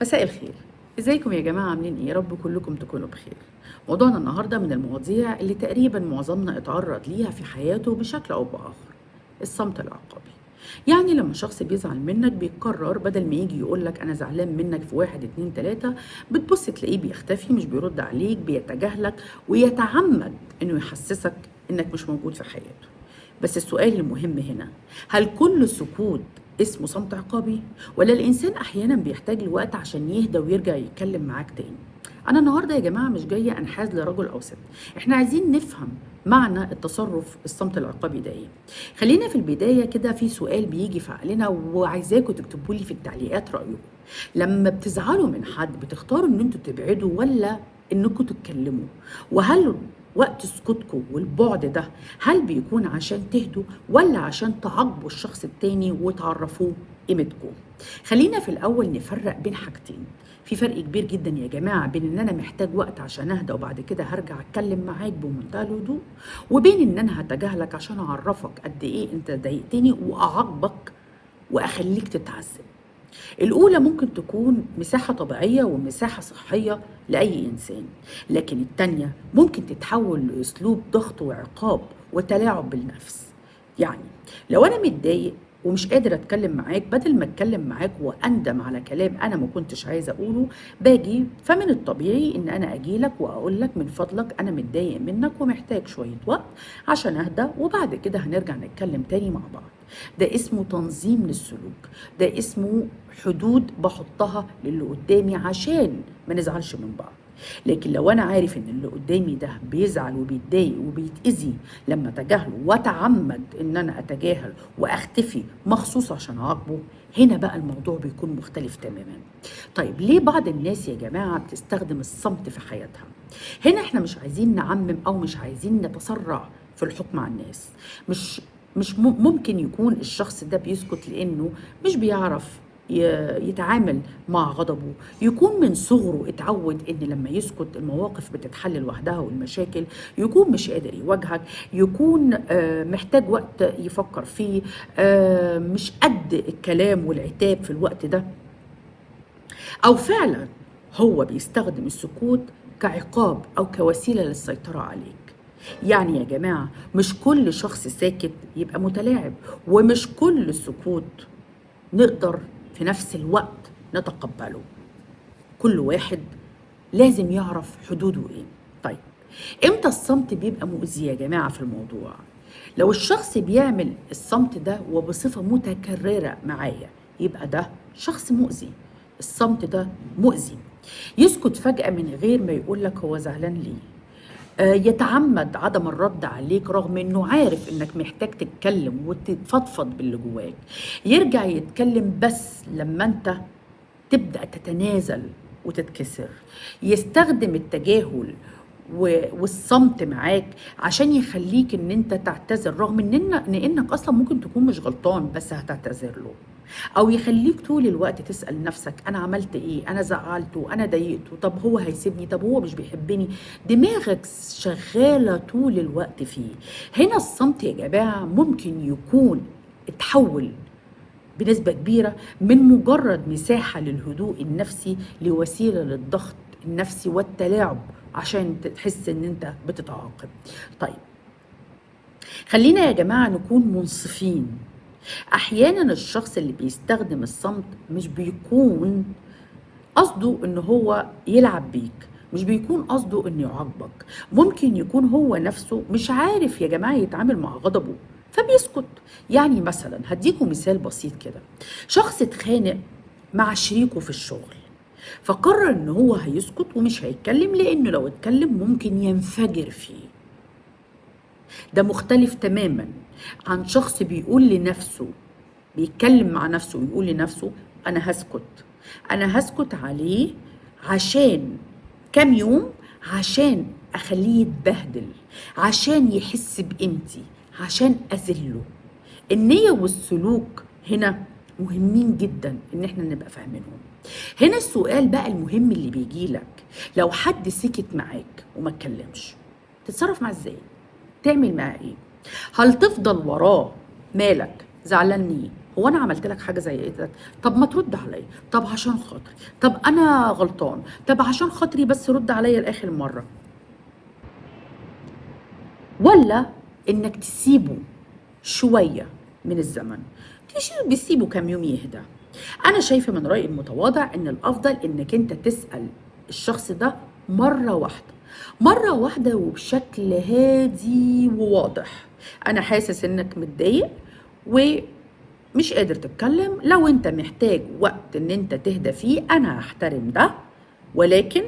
مساء الخير، ازيكم يا جماعة؟ عاملين ايه؟ يا رب كلكم تكونوا بخير. موضوعنا النهاردة من المواضيع اللي تقريبا معظمنا اتعرض ليها في حياته بشكل او بآخر، الصمت العقابي. يعني لما شخص بيزعل منك بيقرر بدل ما يجي يقولك انا زعلان منك في 1 2 3، بتبص تلاقيه بيختفي، مش بيرد عليك، بيتجاهلك ويتعمد انه يحسسك انك مش موجود في حياته. بس السؤال المهم هنا، هل كل سكوت اسمه صمت عقابي؟ ولا الإنسان أحيانا بيحتاج لوقت عشان يهدى ويرجع يتكلم معاك تاني؟ أنا النهاردة يا جماعة مش جاية أنحاز لرجل أو ست، إحنا عايزين نفهم معنى التصرف الصمت العقابي ده إيه. خلينا في البداية كده في سؤال بيجي في عقلنا وعايزاكم تكتبوا لي في التعليقات رأيكم. لما بتزعلوا من حد بتختاروا إن أنتوا تبعدوا ولا إنكم تتكلموا؟ وهل وقت سكوتكم والبعد ده هل بيكون عشان تهدوا ولا عشان تعاقبوا الشخص التاني وتعرفوه قيمتكم؟ خلينا في الأول نفرق بين حاجتين. في فرق كبير جدا يا جماعة بين إن أنا محتاج وقت عشان أهدى وبعد كده هرجع أتكلم معاك بمنتهى الهدوء، وبين إن أنا هتجاهلك عشان أعرفك قد إيه أنت ضايقتني وأعاقبك وأخليك تتعذب. الأولى ممكن تكون مساحة طبيعية ومساحة صحية لأي إنسان، لكن التانية ممكن تتحول لأسلوب ضغط وعقاب وتلاعب بالنفس. يعني لو أنا متضايق ومش قادر أتكلم معاك، بدل ما أتكلم معاك وأندم على كلام أنا ما كنتش عايزة أقوله باجي، فمن الطبيعي إن أنا أجيلك وأقولك من فضلك أنا متضايق منك ومحتاج شوية وقت عشان أهدى، وبعد كده هنرجع نتكلم تاني مع بعض. ده اسمه تنظيم للسلوك، ده اسمه حدود بحطها للي قدامي عشان ما نزعلش من بعض. لكن لو أنا عارف إن اللي قدامي ده بيزعل وبيتضايق وبيتأذي لما أتجاهله وأتعمد إن أنا أتجاهل وأختفي مخصوص عشان أعاقبه، هنا بقى الموضوع بيكون مختلف تماما. طيب ليه بعض الناس يا جماعة بتستخدم الصمت في حياتها؟ هنا احنا مش عايزين نعمم أو مش عايزين نتسرع في الحكم على الناس. مش ممكن يكون الشخص ده بيسكت لأنه مش بيعرف يتعامل مع غضبه، يكون من صغره اتعود ان لما يسكت المواقف بتتحل لوحدها والمشاكل، يكون مش قادر يواجهك، يكون محتاج وقت يفكر فيه، مش قد الكلام والعتاب في الوقت ده، او فعلا هو بيستخدم السكوت كعقاب او كوسيلة للسيطرة عليك. يعني يا جماعة مش كل شخص ساكت يبقى متلاعب، ومش كل سكوت نقدر في نفس الوقت نتقبله. كل واحد لازم يعرف حدوده ايه. طيب امتى الصمت بيبقى مؤذي يا جماعة في الموضوع؟ لو الشخص بيعمل الصمت ده وبصفة متكررة معايا يبقى ده شخص مؤذي، الصمت ده مؤذي. يسكت فجأة من غير ما يقولك هو زعلان ليه، يتعمد عدم الرد عليك رغم انه عارف انك محتاج تتكلم وتفضفض باللي جواك، يرجع يتكلم بس لما انت تبدأ تتنازل وتتكسر، يستخدم التجاهل والصمت معاك عشان يخليك ان انت تعتذر رغم ان انك اصلا ممكن تكون مش غلطان بس هتعتذر له، او يخليك طول الوقت تسأل نفسك انا عملت ايه، انا زعلته، انا ضايقته، طب هو هيسيبني، طب هو مش بيحبني. دماغك شغالة طول الوقت فيه. هنا الصمت يا جماعة ممكن يكون اتحول بنسبة كبيرة من مجرد مساحة للهدوء النفسي لوسيلة للضغط النفسي والتلاعب عشان تحس ان انت بتتعاقب. طيب خلينا يا جماعة نكون منصفين. احيانا الشخص اللي بيستخدم الصمت مش بيكون قصده ان هو يلعب بيك، مش بيكون قصده انه يعاقبك، ممكن يكون هو نفسه مش عارف يا جماعة يتعامل مع غضبه فبيسكت. يعني مثلا هديكم مثال بسيط كده، شخص اتخانق مع شريكه في الشغل فقرر ان هو هيسكت ومش هيتكلم لانه لو اتكلم ممكن ينفجر فيه. ده مختلف تماما عن شخص بيقول لنفسه، بيتكلم مع نفسه ويقول لنفسه أنا هسكت، أنا هسكت عليه عشان كام يوم، عشان أخليه يتبهدل، عشان يحس بقيمتي، عشان أذله. النية والسلوك هنا مهمين جدا إن احنا نبقى فاهمينهم. هنا السؤال بقى المهم اللي بيجيلك، لو حد سكت معاك وما اتكلمش تتصرف معاه ازاي؟ تعمل معاه ايه؟ هل تفضل وراه؟ مالك زعلان ليه؟ هو انا عملت لك حاجة زي ايه؟ طب ما ترد عليا، طب عشان خاطري، طب انا غلطان، طب عشان خاطري بس رد عليا لاخر مرة. ولا انك تسيبه شوية من الزمن، بيسيبه كام يوم يهدى. انا شايفه من رايي المتواضع ان الافضل انك انت تسال الشخص ده مرة واحدة، مرة واحدة وبشكل هادي وواضح. انا حاسس انك متضايق ومش قادر تتكلم، لو انت محتاج وقت ان انت تهدى فيه انا هحترم ده، ولكن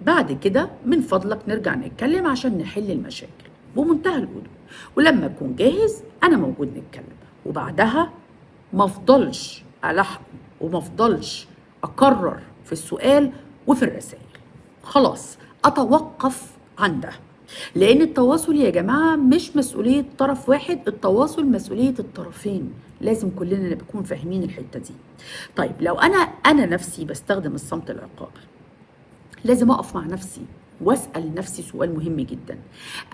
بعد كده من فضلك نرجع نتكلم عشان نحل المشاكل بمنتهى الهدوء، ولما اكون جاهز انا موجود نتكلم. وبعدها مفضلش ألحق ومفضلش أكرر في السؤال وفي الرسائل، خلاص أتوقف عندها. لأن التواصل يا جماعة مش مسؤولية طرف واحد، التواصل مسؤولية الطرفين، لازم كلنا نكون فاهمين الحتة دي. طيب لو أنا نفسي بستخدم الصمت العقابي، لازم أقف مع نفسي وأسأل نفسي سؤال مهم جدا: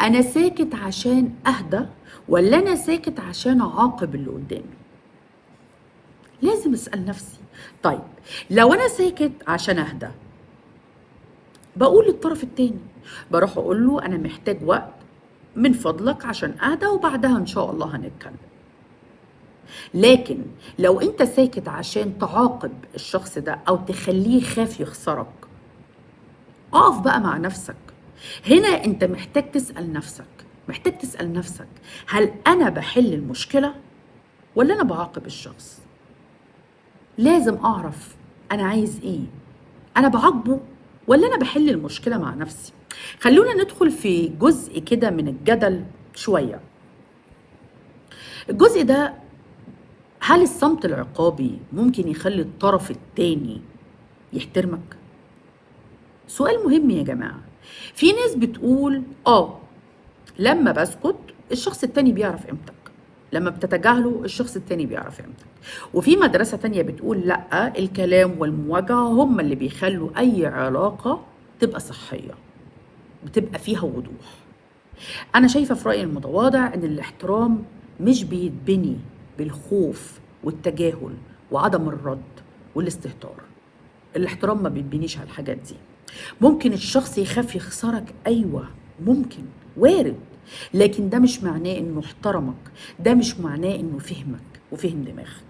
أنا ساكت عشان أهدى ولا أنا ساكت عشان أعاقب اللي قدامي؟ لازم أسأل نفسي. طيب لو أنا ساكت عشان أهدى، بقول للطرف التاني، بروح أقول له أنا محتاج وقت من فضلك عشان أهدى، وبعدها إن شاء الله هنتكلم. لكن لو أنت ساكت عشان تعاقب الشخص ده أو تخليه خاف يخسرك، أقف بقى مع نفسك. هنا أنت محتاج تسأل نفسك، محتاج تسأل نفسك هل أنا بحل المشكلة ولا أنا بعاقب الشخص؟ لازم أعرف أنا عايز إيه، أنا بعاقبه ولا أنا بحل المشكلة مع نفسي؟ خلونا ندخل في جزء كده من الجدل شوية. الجزء ده، هل الصمت العقابي ممكن يخلي الطرف التاني يحترمك؟ سؤال مهم يا جماعة. في ناس بتقول لما بسكت الشخص التاني بيعرف قيمتك، لما بتتجاهله الشخص التاني بيعرف قيمتك. وفي مدرسة تانية بتقول لأ، الكلام والمواجهة هم اللي بيخلوا أي علاقة تبقى صحية، بتبقى فيها وضوح. أنا شايفة في رأيي المتواضع إن الاحترام مش بيتبني بالخوف والتجاهل وعدم الرد والاستهتار. الاحترام ما بيتبنيش على الحاجات دي. ممكن الشخص يخاف يخسرك، أيوة ممكن، وارد، لكن ده مش معناه إنه احترمك، ده مش معناه إنه فهمك وفهم دماغك.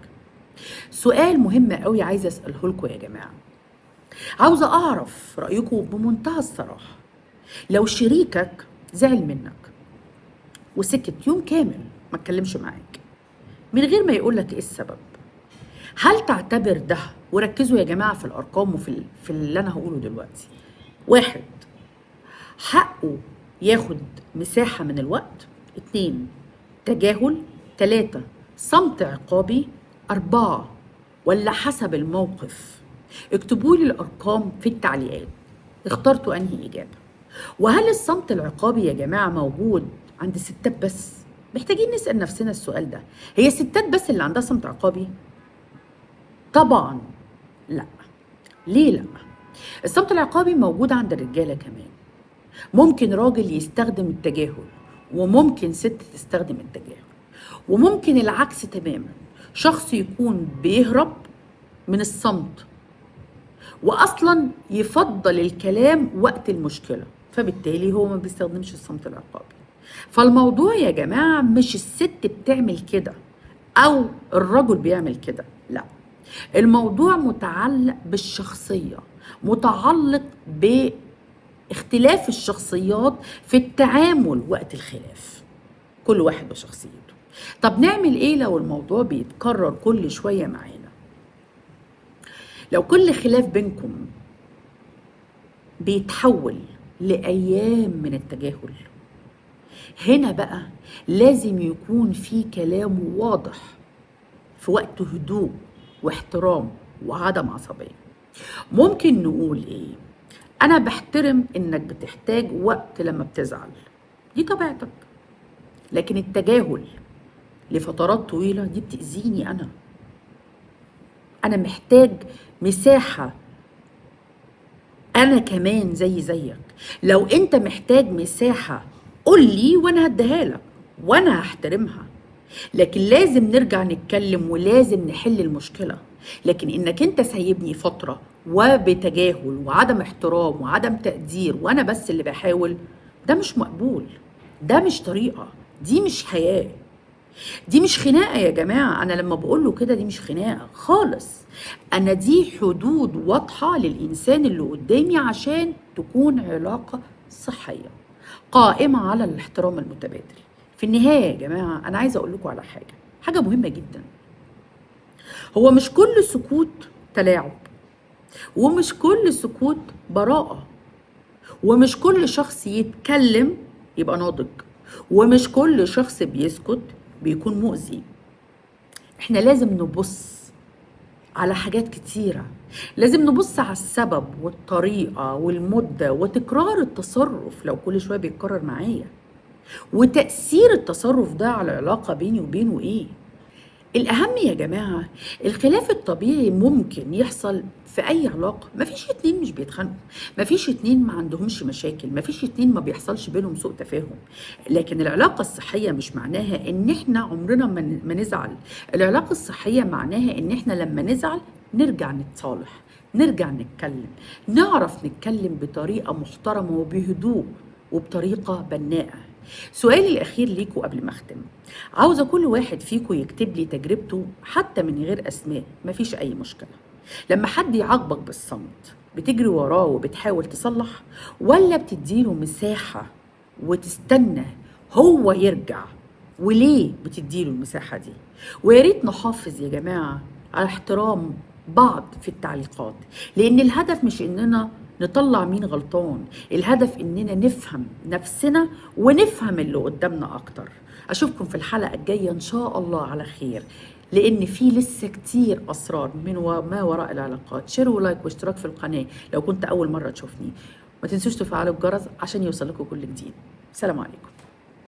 سؤال مهم قوي عايزة أسأله لكم يا جماعة، عاوزة أعرف رأيكم بمنتهى الصراحة. لو شريكك زعل منك وسكت يوم كامل ما اتكلمش معاك من غير ما يقولك إيه السبب، هل تعتبر ده، وركزوا يا جماعة في الأرقام وفي في اللي أنا هقوله دلوقتي، 1 حقه ياخد مساحة من الوقت، 2 تجاهل، 3 صمت عقابي، 4 ولا حسب الموقف؟ اكتبوا لي الأرقام في التعليقات، اخترتوا أنهي إجابة. وهل الصمت العقابي يا جماعة موجود عند الستات بس؟ محتاجين نسأل نفسنا السؤال ده، هي الستات بس اللي عندها صمت عقابي؟ طبعا لا. ليه لا؟ الصمت العقابي موجود عند الرجالة كمان. ممكن راجل يستخدم التجاهل، وممكن ست تستخدم التجاهل، وممكن العكس تماما، شخص يكون بيهرب من الصمت وأصلا يفضل الكلام وقت المشكلة، فبالتالي هو ما بيستخدمش الصمت العقابي. فالموضوع يا جماعة مش الست بتعمل كده أو الرجل بيعمل كده، لا، الموضوع متعلق بالشخصية، متعلق باختلاف الشخصيات في التعامل وقت الخلاف، كل واحد بشخصيته. طب نعمل ايه لو الموضوع بيتكرر كل شوية معانا؟ لو كل خلاف بينكم بيتحول لأيام من التجاهل، هنا بقى لازم يكون في كلام واضح في وقت هدوء واحترام وعدم عصبية. ممكن نقول ايه؟ انا بحترم انك بتحتاج وقت لما بتزعل، دي طبيعتك، لكن التجاهل لفترات طويلة دي بتأذيني. انا محتاج مساحة، انا كمان زي زيك. لو انت محتاج مساحة قول لي وانا هديها لك وانا هحترمها، لكن لازم نرجع نتكلم ولازم نحل المشكلة. لكن انك انت سايبني فترة وبتجاهل وعدم احترام وعدم تقدير وانا بس اللي بحاول، ده مش مقبول، ده مش طريقة، دي مش حياة، دي مش خناقة يا جماعة. أنا لما بقوله كده دي مش خناقة خالص، أنا دي حدود واضحة للإنسان اللي قدامي عشان تكون علاقة صحية قائمة على الاحترام المتبادل. في النهاية يا جماعة أنا عايزة أقول لكم على حاجة مهمة جدا. هو مش كل سكوت تلاعب، ومش كل سكوت براءة، ومش كل شخص يتكلم يبقى ناضج، ومش كل شخص بيسكت بيكون مؤذي. احنا لازم نبص على حاجات كتيرة، لازم نبص على السبب والطريقة والمدة وتكرار التصرف لو كل شوية بيتكرر معايا، وتأثير التصرف ده على العلاقة بيني وبينه ايه. الأهم يا جماعة، الخلاف الطبيعي ممكن يحصل في أي علاقة، مفيش اتنين مش بيتخانقوا، مفيش اتنين ما عندهمش مشاكل، مفيش اتنين ما بيحصلش بينهم سوء تفاهم. لكن العلاقة الصحية مش معناها إن احنا عمرنا ما نزعل. العلاقة الصحية معناها إن احنا لما نزعل نرجع نتصالح، نرجع نتكلم، نعرف نتكلم بطريقة محترمة وبهدوء وبطريقة بناءة. سؤالي الأخير ليكوا قبل ما أختم، عاوزة كل واحد فيكوا يكتب لي تجربته حتى من غير أسماء، مفيش أي مشكلة. لما حد يعاقبك بالصمت بتجري وراه وبتحاول تصلح، ولا بتديله مساحة وتستنى هو يرجع؟ وليه بتديله المساحة دي؟ وياريت نحافظ يا جماعة على احترام بعض في التعليقات، لأن الهدف مش إننا نطلع مين غلطان، الهدف إننا نفهم نفسنا ونفهم اللي قدامنا أكتر. أشوفكم في الحلقة الجاية إن شاء الله على خير، لأن في لسه كتير أسرار من ما وراء العلاقات. share و like واشتراك في القناة لو كنت أول مرة تشوفني، ما تنسوش تفعلوا الجرس عشان يوصلكم كل جديد. سلام عليكم.